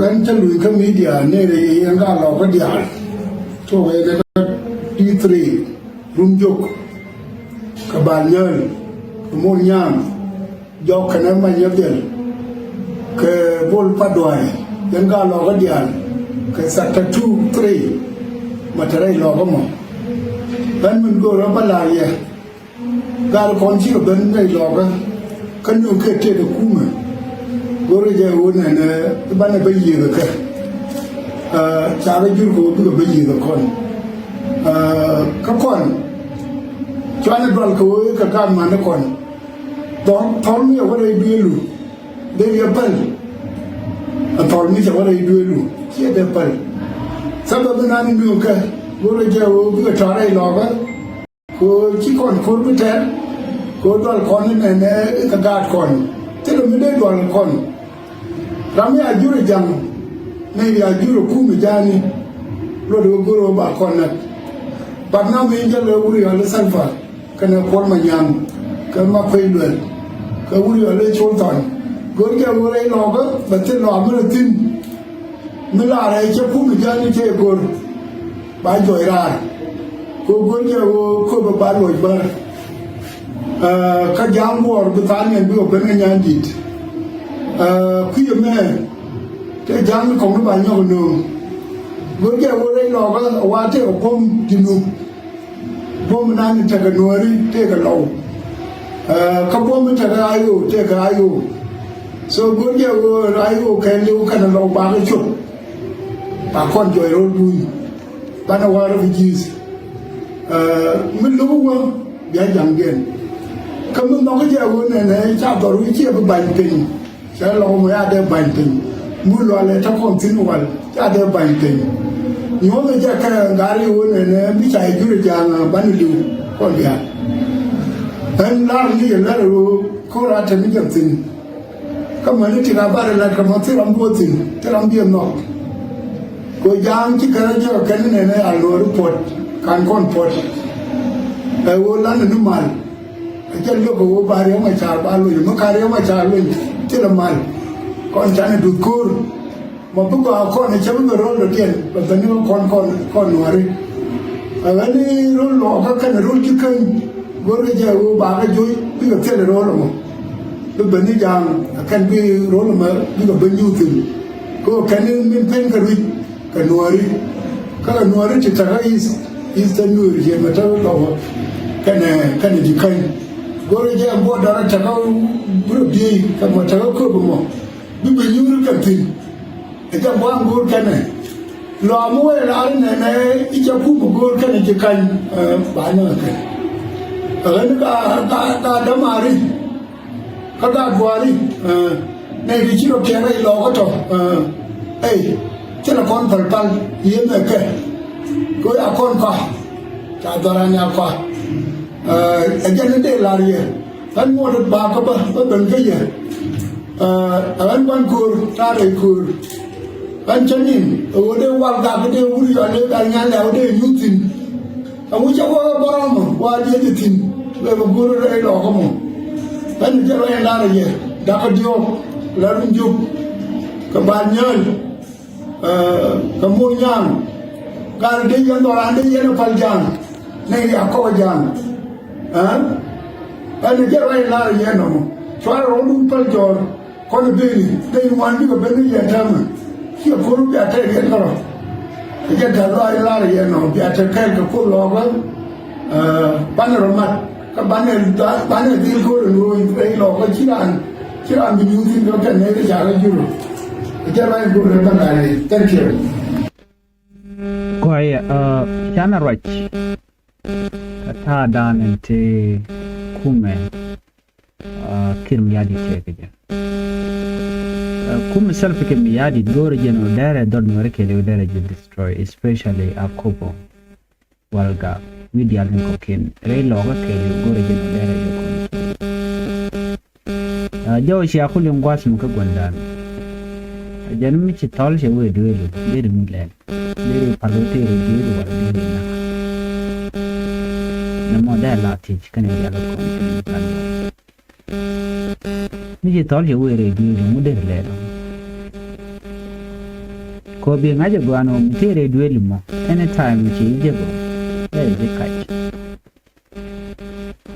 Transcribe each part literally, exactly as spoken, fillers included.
Ɣän cä luny kä midia nɛy rɛy yɛn ka lɔkä diaal. Tuɔk yɛn kä D three, Run Jok, kɛ Bal Nyäl, kɛ Mor Nyaŋ, Jɔk kɛnɛ Mac Nyɛ Biɛl, kɛ Bol Paduay, yɛn ka lɔkä diaal, kɛ sector two, three, mɛ te rɛy lɔkä mɔ. Ɣän min go̱o̱rä bä la̱r yɛ. Gal kɔn cikɛ ben rɛy lɔkä kä nööŋ kɛ tëëdɛ kumɛ. Go̱rɛ jɛ ɣöö nɛnɛ banɛ bä yiëëkɛ kɛ. Ca bä jur kɛ ɣöö bikɛ bä yiëëkɛ kɔn. Kä kɔn cuanɛ dual kɛ ɣöö kɛ gaat manɛ kɔn. Thɔl mi cɛ wä rɛy duëëlu dee yɛ päl. Ɛ thɔl mi cɛ wä rɛy duëëlu ciɛ dee päl. Sabab mi nan ni nööŋ kɛ go̱rɛ jɛ ɣöö bikɛ tɔ̱ rɛy lɔkä. Kɛ ɣöö ci kɔn ko̱r bi tɛr kɛ ɣöö dual kɔn inɛnɛ i̱ kɛ gaat kɔn thilɛ mi dee dual kɔn. Ram mi a jur ɛ ja̱ŋ nɛy ri a jur ɛ kum ɛ ja̱a̱ni. Luɔt ɣöö go̱r ɣöö ba kɔn näk. Bat nam in jɛ lɛ wur yɔl i̱ Salva kɛnɛ Kuɔl Manyaŋ kɛ Makuei Luɛl kɛ wur yɔl i̱ Col Thɔn. Go̱r jɛ ɣöö rɛy lɔkä bɛ thil lɔak mi rɛ thi̱n. Mi la rɛy cä kum i̱ jäl i̱ tëë go̱r ba jɔc raar. Kɛ go̱r jɛ ɣöö köpɛ ba luɔc bär. Kä ja̱a̱ŋ guɔ̱ɔ̱r bi tha̱a̱ŋ yɛn bikɛ ben kɛ nyan di̱t. Kui̱ ɛmɛ tëë ja̱a̱ŋ ni kɔŋni ba nyɔk nööŋ. Go̱r jɛ ɣöö rɛy lɔkä wa tëë kɛ buɔ̱m Junub. Buɔ̱m nan tekɛ Nuääri tëë kɛ Lɔw. Kä buɔ̱m tekɛ I O tëë kɛ I O. So go̱r jɛ ɣöö I O kɛɛliw kɛnɛ Lɔw bakɛ cop. Ba kɔn jɔc ro̱l duny banɛ wä refugees. Mi lo̱k wä bia ja̱ŋdiɛn. Kä mi nhɔk jɛ ɣöö nɛnɛ ca dhɔr wi̱c ciɛ bi ba̱ny piny. Cɛ Lɔw mɔ ya dee ba̱ny piny. Mi lualɛ te kɔn thi̱n wal ca dee ba̱ny piny. Nyuɔ̱th jɛ kɛ ŋa̱r i̱ ɣöö nɛnɛ mi ca jur ja̱a̱ŋ banɛ li̱w kɔn diaal. Ɣän lar ni yɛ lar ɣöö ko̱r a te mi jɛ thi̱n. Kä mäni ti ka barɛ lat kɛ mɔ thil ram duɔth thi̱n thil ram biɛ nhɔk. Kɛ ja̱a̱ŋ ci kɛn a jɛ kɛ kɛn nɛnɛ a lo̱ri puɔt kan kɔn puɔt. Ɛ ɣöö lan ni mal. A jɛ liɔk kɛ ɣöö ba Riɛk Macar ba luny mi ka Riɛk Macar luny thilɛ mal. Kɔn canɛ duth ko̱o̱r. Mɔ bi gɔaa kɔn ɛ cä bi bɛ ro̱l dɔ̱diɛn bɛ ben ni kɔn kɔn kɔn Nuääri. Ɛ ɣän i̱ ro̱l lɔɔkä kɛnɛ ro̱l ci käny. Go̱rkɛ jɛ ɣöö ba kɛ joc bikɛ thil ro̱l ɛmɔ. Bi ben ni ja̱a̱ŋ ɛ kɛn bi ro̱l ɛmɔ bikɛ ben nyuuth thi̱n. Kɛ ɣöö kɛn in min pen kɛ ruic kɛ Nuääri. Kä kɛ Nuääri ti tekɛ East, Eastern Nuer yɛ mɛ tekɛ Lɔw kɛnɛ kɛnɛ ji̱ käny. Go̱rkɛ jɛ ɛn buɔt dɔrɛ tekɛ bi rɔ biey kɛ mɔ tekɛ köp ɛmɔ. Bi ben nyuuth kɛ thi̱n. Ɛ jɛ buaŋ go̱o̱r kɛnɛ. Lɔam wee lar nɛnɛ i̱ cɛ kum go̱o̱r kɛnɛ ci kany ba nɛ kɛ. Ɣän ka ka ka dämaari. Kä ka duaari. Nɛ di ci rɔ kɛn rɛy lɔɔkä tɔ. Ey thilɛ kɔn pal pal yemɛ kɛ. Kɛ ya kɔn kɔa ca dhɔran ya kɔa. Ɛ jɛn ni dee lar yɛ. Ɣän ŋuɔ̱t ba kä bä bä ben kä yɛ. Ɛ ɣän gua̱n köör ta̱a̱ rɛy köör. Ɣän cä nin ɛ ɣöö dee wal gak dee wur yɔl dee gal nyan lɛ̈w dee nyuth thi̱n. Ɛ ŋu cä wä kä bärɔm mɔ wa dieth thi̱n. Wee bä go̱r rɛy lɔɔkä mɔ. Ɣän cä rɔ yɛn lar yɛ dakä diɔ̱ɔ̱k la run jop. Kɛ bal nyääl. Kɛ moc nyaŋ gal dee yɛn dhɔran dee yɛn ɛ pal ja̱a̱ŋ. Nɛy riak kɔk ja̱a̱ŋ. Ɛn ɛ jɛ ruac lar yɛn nɔmɔ cuarɛ rɔɔdun päl jɔɔr. Kɔn ɛ beni dee ŋuan bikɛ ben ni yɛn täämɛ. Ciɛ ko̱r bia tɛk yɛn kärɔ. Ɛ jɛ ga̱l ruac lar yɛn nɔmɔ bia tɛk kɛɛl kɛ ko̱r lɔɔkä. Banɛ rɔ mat kä banɛ banɛ dhil ko̱r in ro̱o̱ rɛy lɔɔkä ci raan ci raan bi nyuuth in kɛ kɛn nɛy ri ca kɛ jur. Ɛ jɛ ruac go̱r rɛ bä lar yɛn. Thank you. Kɔc canɛ ruac. Kä ta̱a̱dan in te kumɛ Kiir Mayardit tëë kɛ jɛ. Kumɛ Salva Kiir Mayardit go̱o̱rɛ jɛn ɔ dɛrɛ dhɔr Nuɛri kɛɛliw dɛrɛ jɛ destroy, especially Akobo, Walgak wi̱i̱ diaal tin kɔ̱kiɛn rɛy lɔɔkä kɛɛliw go̱o̱rɛ jɛn ɔ dɛrɛ jɛ kɔn. Jɔw cia kul in gua̱th mi kä gua̱ndan. Jɛn mi ci thɔl cɛ wee dueelu deri mi lɛl deri pal wä tëë rɔ dueelu wala deri nak. Nɛ mɔ dee la thiec kɛnɛ diaal kɔn kɛnɛ diaal. Mi ci thɔl cɛ wee rɔ dueelu mu deri lɛl. Kɔ bi ŋa̱c ɛ gɔaa nɔ mi tëë rɛy duëël mɔ, anytime mi ci ji̱ jɛ gɔaa, dee ji̱ kac.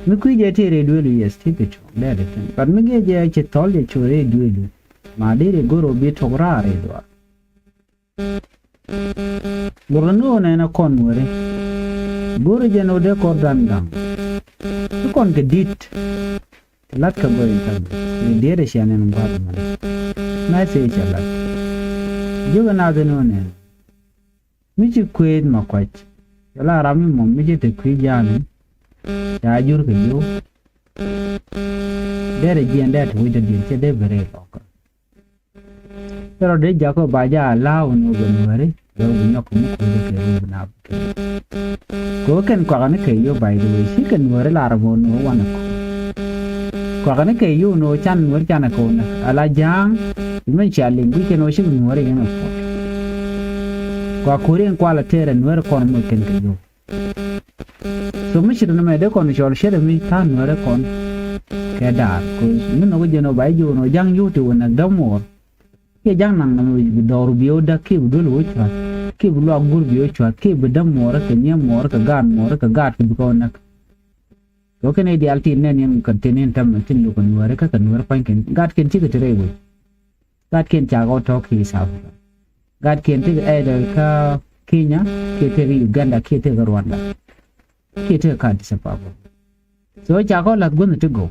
Mi kui̱ jɛ tëë rɛy duëël, yes, tëë kɛ cuɔ̱ŋ, dee dee thi̱n. But mi gee jɛ ci thɔl jɛ cuɔ̱ɔ̱ŋ rɛy duëël, ma dee rɛy go̱r ɔ bi tok raar rɛy duaar. Go̱r ni ɣöö nɛn ɛ kɔn Nuääri. Go̱r jɛn ɣöö dee kɔn dan gaŋ. Ti kɔn kɛ di̱t. Ti lat kɛ gɔy in than. Ni diet ɛ cia nɛn gua̱a̱th mɛn. Message ɛ lat. Jiök ɛ naath ɛn ɣöö nɛn. Mi ci kuëëth ma kuac. Cɛ la ram mi mɔm mi ci te kui̱ ja̱a̱ni. Ca jur kɛ jiök. Derɛ jiɛn dee ti wec dɔ̱diɛn cɛ dee ben rɛy lɔkä. Cɛ rɔ dee jakä ba jɛ allow ni wä bɛ Nuääri bɛ wä bi nyɔk mi kuäärä kɛ wä bi naath kɛ. Kɛ wä kɛn kuakani kɛ yio̱w, by the way, ci kɛ Nuääri lar mɔ ni wä wanɛ kɔ. Kuakani kɛ yio̱w ni wä can Nuääri canɛ kɛ wä näk ala ja̱a̱ŋ. Bi mɛn cia liŋ bi kɛn wä ci Nuääri yɛn wä puɔt. Kua kuäärä in kualɛ tɛɛrɛ Nuääri kɔn moc kɛn kɛ yio̱w. So mi ce̱t ni mɛ dee kɔn cɔl ce̱t mi tha̱a̱ŋ Nuääri kɔn kɛ daar. Cause mi nɔk jɛn ɔ ba ji̱ jiök nɔ ja̱ŋ yio̱w ti wä näk dämuɔɔr. Kiɛ ja̱ŋ naŋ nɔmɔ bi dhɔr bi wä däk kiɛ bi duel wä cua̱t kiɛ bi luak gur bi wä cua̱t kiɛ bi dämuɔɔr kɛ nyiee muɔɔr kɛ gaat muɔɔr kɛ gaat kɛ bi kɛ wä näk. Cause kɛn i̱ diaal tin nɛn yɛn kɛ tin in tämɛ tin luk kɛ Nuääri kä kɛ Nuääri pa̱ny kɛn gaat kɛn cikɛ ti rɛy wec. Gatkiɛn cakɔ tɔ̱ ki South Africa. Gatkiɛn tekɛ either kä Kenya kiɛ tekɛ Uganda kiɛ tekɛ Rwanda kiɛ tekɛ kä Addis Ababa. So cakɔ la̱th guänh ti gɔw.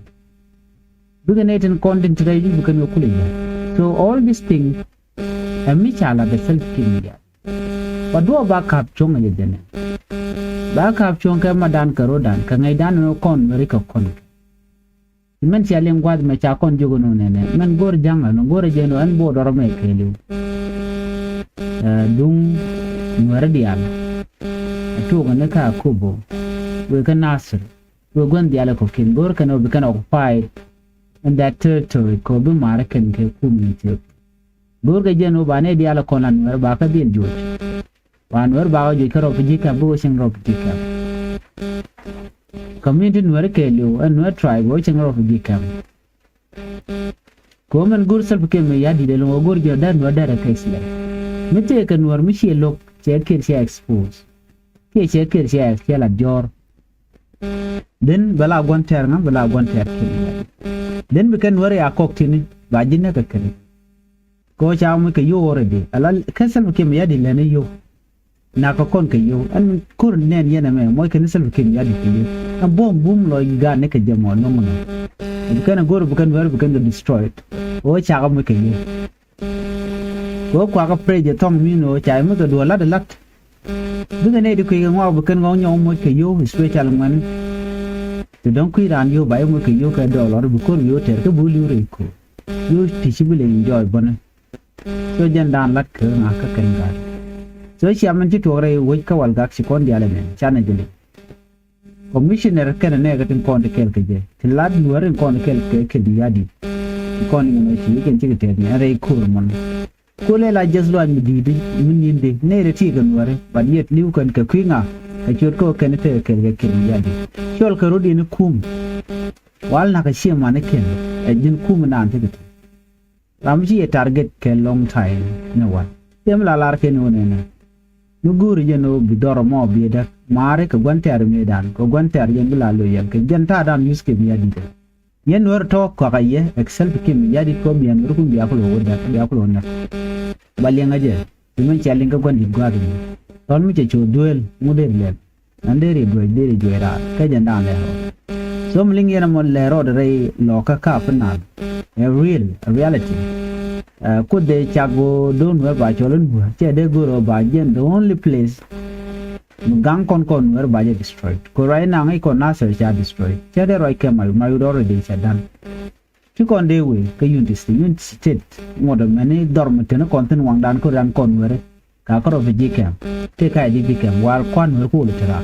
Bikɛ nɛy tin kɔn tin ti rɛy bikɛ ni kulɛ yɛ. So all this thing ɛ mi ca la̱th ɛ Salva Kiir Mayardit. Ba duɔɔk ba ka̱p cuɔ̱ŋ ɛ jɛ jɛ nɛ. Ba ka̱p cuɔ̱ŋ kɛ madan kɛ ro̱dan kɛ ŋäcdan ni kɔn Nuääri kɛ kɔn. Mɛn cia liŋ gua̱th mɛ ca kɔn jiök ɛn ɣöö nɛnɛ mɛn go̱o̱r ja̱ŋ ɛlɔ̱ŋ go̱o̱r ɛ jɛn ɣöö ɛn bo̱o̱ dɔrɔ mɛ kɛɛliw. Ɛ, duŋ Nuääri diaal ɛ tuɔɔk ɛn kä Akobo wëë kä Nasir wëë gua̱n diaal ɛ kɔ̱kiɛn go̱o̱r kɛn ɣöö bi kɛn occupied in that territory kɛ ɣöö bi ma̱a̱r kɛn kɛ kum ni thiek. Go̱o̱r kɛ jɛn ɣöö ba nɛy diaal ɛ kɔn la Nuääri ba kä dhil juɔc. Wa Nuääri bakɔ juɔc kä refugee camp bikɛ cieŋ refugee camp. Community Nuääri kɛɛliw ɛn Nuääri tribe wä cieŋ refugee camp. Kɛ ɣöö mɛn go̱o̱r Salva Kiir Mayardit ɛlɔ̱ŋ ɣöö go̱o̱r jiɔt dee Nuääri dee rɛ kɛ slave. Mi tëëkɛ Nuäär mi ciɛ lo̱k cɛ Kiir cɛ expose. Kiɛ cɛ Kiir cɛ cɛ lat jɔ̱ɔ̱r. Then bɛ la gua̱n tɛɛr ŋa bɛ la gua̱n tɛɛr Kiir Mayardit. Then bi kɛn Nuääri a kɔk tini ba ji̱ näk kɛ kɛn. Kɛ ɣöö ca moc kɛ yio̱w already ala kä Salva Kiir Mayardit lɛn i̱ yio̱w. Nakä kɔn kɛ yio̱w ɛn ko̱r nɛn yɛn ɛmɛ moc kɛn Salva Kiir Mayardit kɛ yio̱w. Ɛn buɔ̱m bum lɔc gaat ni kɛ jɛ mɔ lo̱ŋ nɔ. Bi kɛn ɛ go̱r bi kɛn Nuääri bi kɛn kɛ destroyed. Ɣöö cakɔ moc kɛ yio̱w. Kɛ ɣöö kuakä pressure thɔŋ mi ni ɣöö ca moc kɛ duɔl la̱t ɛ la̱t. Bikɛ nɛy ti kui̱ kɛ ŋɔak bi kɛn ɣɔ̱ŋ nyɔk moc kɛ yio̱w especially ŋuɛ̈ni. Ti dɔ̱ŋ kui̱ raan yio̱w ba yɛ moc kɛ yio̱w kɛ dɔɔl lɔr bi ko̱r bi yio̱w tɛr kä bi wä li̱w rɛy ko̱r. Yio̱w ti ci bi lɛ enjoy bäni. So jɛn daan lat kɛ ɣöö ŋa̱kä kɛn gaat. So cia min ci tuɔɔk rɛy wec kä Walgak ci kɔn diaal ɛmɛ canɛ jɛ liŋ. Commissioner kɛnɛ nɛɛkɛ tin kɔn ti kɛɛl kɛ jɛ ti lat Nuääri in kɔn ti kɛɛl kɛ kɛ bi yadi. Ti kɔn in ŋuɛ̈ni ci kɛn cikɛ tɛth ni ɛn rɛy ko̱r mɔn. Kulɛ la jɛth luac mi di̱i̱t mi ni̱n di nɛy rɛ ti kɛ Nuääri but yet li̱w kɛn kɛ kui̱ ŋa. Kɛ ciöt kä kɛn tekɛ kɛl kɛ kɛl mi yadi. Cɔl kɛ rot in kum. Wal nakä ciɛ mani kɛn ɛ ji̱n kum naan tekɛ ti. Ram ci yɛ target kɛ long time ni wal. Ciɛ mi la lar kɛn wä nɛnɛ. Mi go̱o̱ri jɛn ɣöö bi dhɔr ɛmɔ bi däk maari kɛ gua̱n tɛ̈r mëëdan kɛ gua̱n tɛ̈r jɛn bi la loyal kɛ jɛn ta̱a̱dan use kɛ mi yadi. Yɛn Nuäär tɔ̱ kɔakä yɛ except Kiir Mayardit kɔ bian Nuäär kun bia kulɔ wä däk bia kulɔ näk. Ba liɛŋä jɛ ti mɛn cia liŋ kä gua̱n di̱t gua̱a̱th mi. Tɔ̱l mi cɛ cu duëël ŋu dee lɛl. Ɛn dee ri duec dee ri juec raar kä jɛn da̱a̱n lɛ rɔɔd. So mi liŋ yɛn ɛmɔ lɛ rɔɔd rɛy lɔɔkä ka̱a̱p naath. Ɛ real, ɛ reality. Ɛ, Kuoth dee cak ɣöö do̱n Nuäär ba cɔl in buäär cɛ dee go̱r ɣöö ba jɛn the only place. Mi gaŋ kɔn kɔn Nuäär ba jɛ destroyed. Kɛ ruac naŋ i̱ kɔn Nasir ca destroyed. Cɛ dee ruac kɛ mac, mac already cɛ done. Ci kɔn dee wee kä Unity State, Unity State ŋuɔ̱t ɛmɛni dhɔr mi teni kɔn thi̱n waŋdan kɔn ran kɔn Nuääri. Ka kä refugee camp, tëë ka I D P camp, war kuan Nuäär kɔn wä ti raar.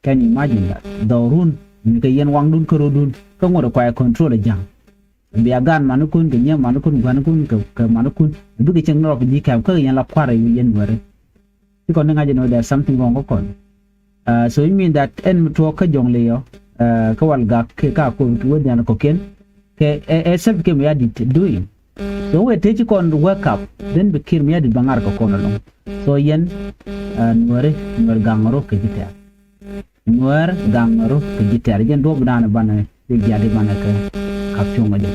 Can you imagine that? Dhɔrun mi kɛ yɛn waŋdun kä rotdun kä ŋuɔ̱t ɛ kuay control ɛ ja̱ŋ. Bia gan manikun kɛ nyiee manikun gua̱nikun kɛ, kɛ manikun bikɛ cieŋ ni refugee camp kä yɛn la kua̱r ɛ yɛn Nuääri. Ci kɔn ni ŋa̱c ɛn ɣöö there is something wrong kä kɔn. Uh, so it mean that ɛn mi tuɔɔk kä Jɔŋlei ɔ, uh, kä Walgak kiɛ kä Akobo ti wä nhial kɔ̱kiɛn kɛ ɛ, ɛ Salva Kiir Mayardit doing. So wëë tëë ci kɔn wake up, then bi Kiir Mayardit bɛ ŋar kɛ kɔn ɛlɔ̱ŋ. So yɛn, ɛ, Nuääri, Nuäär gaŋ rɔ kɛ ji̱ tɛ̈r. Nuäär gaŋ rɔ kɛ ji̱ tɛ̈r. Jɛn duɔ̱ɔ̱p dan banɛ, bi jiath di banɛ kɛ kap cuŋ ɛ jɛ.